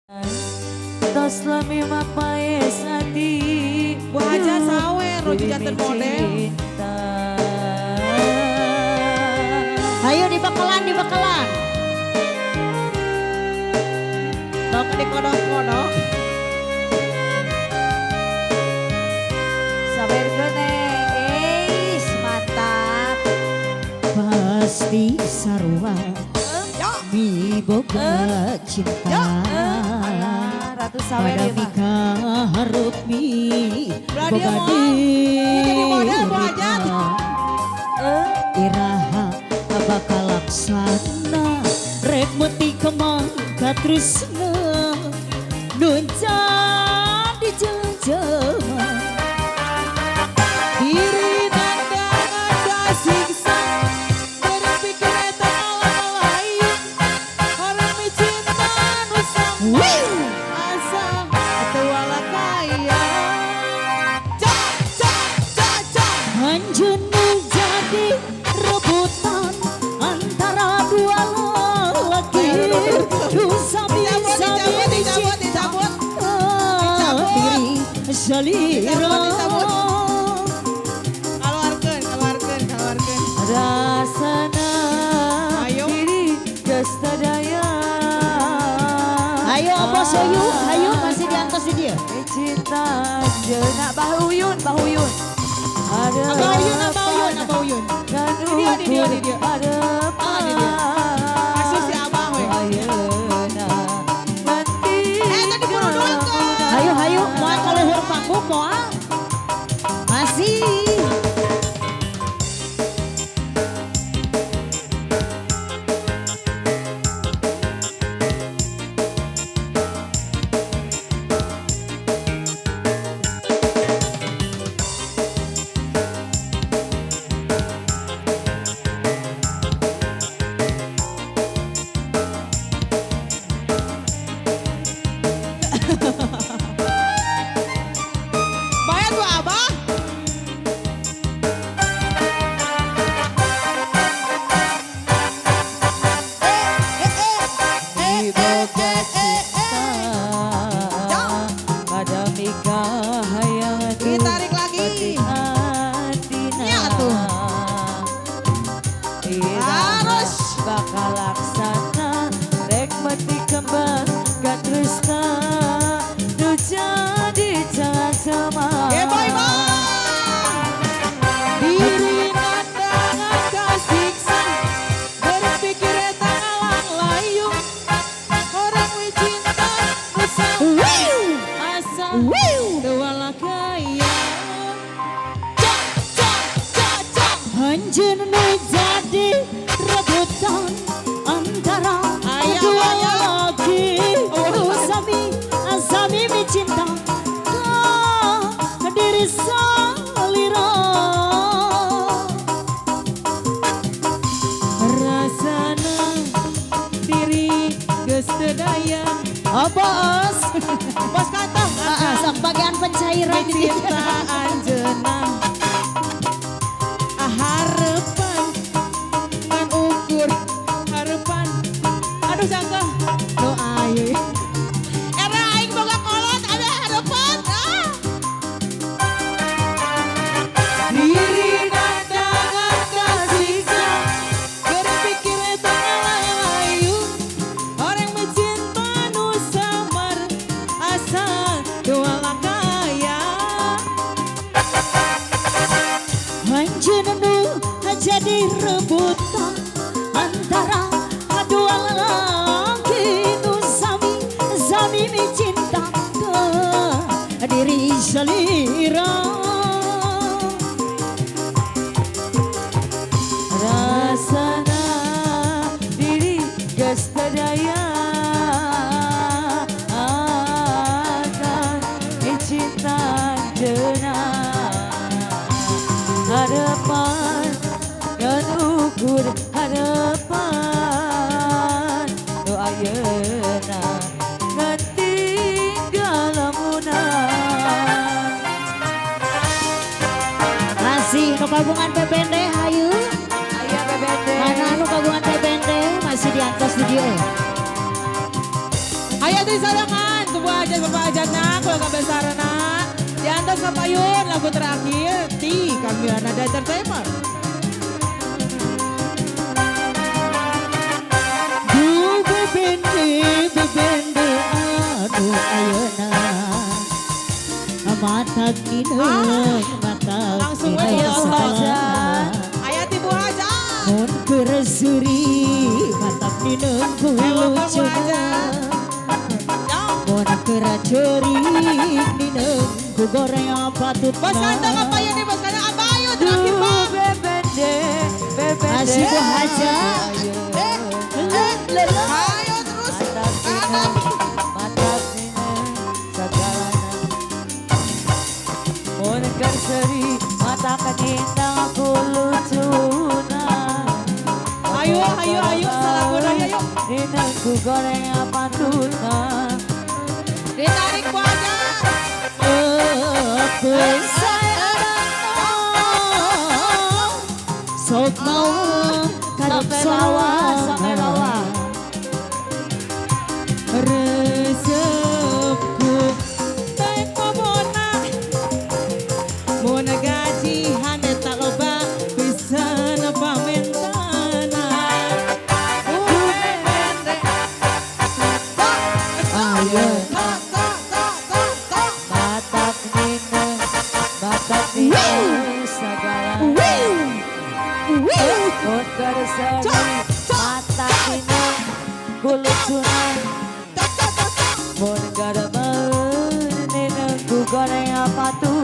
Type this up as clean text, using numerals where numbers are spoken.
Tos lami mapaes ati. Bu Haja sawe rojo janten model. Ayo dibekalan, dibekalan. Dok dikodok-kodok. Sawer gene, eis mantap. Pasti sarua mi boga cinta. Ratu sawer pada mika harup mi boga jadi model Bu Hajat. Iraha bakal laksana rek meti kemang katresna nun jadi jelema diri nandangan kasiksa berpikir eta lain orang micinta nu sama asa tuala kaya ca ca ca ca anjeun jadi rebutan antara dua lelaki sami dicabut dicabut diri salira keluarkan keluarkan keluarkan rasana diri geus tadaya. Ayo bos Ayu, ayo masih di atas dia. Cinta jeuna Bah Uyun, Bah Uyun. Abah Uyun, Abah Uyun, Abah Uyun. Dia, dia, dia, dia. Ah, dia, dia. Masih si Abah we. Tadi buru dulu. Hayu, hayu, moal ka luhur panggung moal. Masih. Bayar tuh Abah. Diboga cinta pada mika hayang ditarik lagi. Atina tuh. Harus bakal laksana rek mati kembang katresna nu jadi sama. Bye bye. Diri nandangan kasiksa berpikir eta ngalang layung orang wi cinta nu sama asa tuala kaya. Ca ca ca ca Anjeun nu jadi rebutan antara dua lelaki sami sami mi cinta ka diri salira. Rasana diri geus teu daya. Oh bos, bos kantong. Sok bagian pencairan cinta anjeunna harepan ngan ukur harepan. Aduh jangka nu aye. Era aing boga kolot ada harepan. Ah. Diri nandangan kasiksa berpikir eta ngalayu orang mencinta nu samar asa tuala kaya. Anjeun nu jadi rebutan antara dua lelaki nu sami sami mi cinta ka diri salira. Rasana diri geus teu daya akan cinta anjeunna harapan dan ukur harapan nu ayeuna ngan tinggal lamuna. Masih nu kagungan PBND hayu. Aya PBND. Mana nu kagungan PBND masih di atas di dieu. Ayo di sorangan, kubu hajat bapak hajatna, keluarga besarna. Diantos kapayun lagu terakhir di Kamila Nada Entertainment. Bebende anu ayeuna mata kineung mata langsung we saja. Aya ti Bu Hajat. Mun keur seuri mata kineung ku lucuna. Mun keur ceurik nineung ku goreng patut. Bos kandang apa ya nih bos kandang abayu terakhir bang. Bebende bebende. Asih Bu Hajat. Ayo terus. Mata kineung sagalana. Mun keur seuri mata kenindang ku lucuna. Ayo ayo ayo salagu raya yuk. Nineung ku goreng patutna. Ditarik Bu Hajat. Sok mau sampai bawah, sampai bawah. Resepku teh kobona, mun gajihan eta loba pisan pamentana. Ayo. Mata kineung ku lucuna. Mun garemeun nineung ku goreng patutna.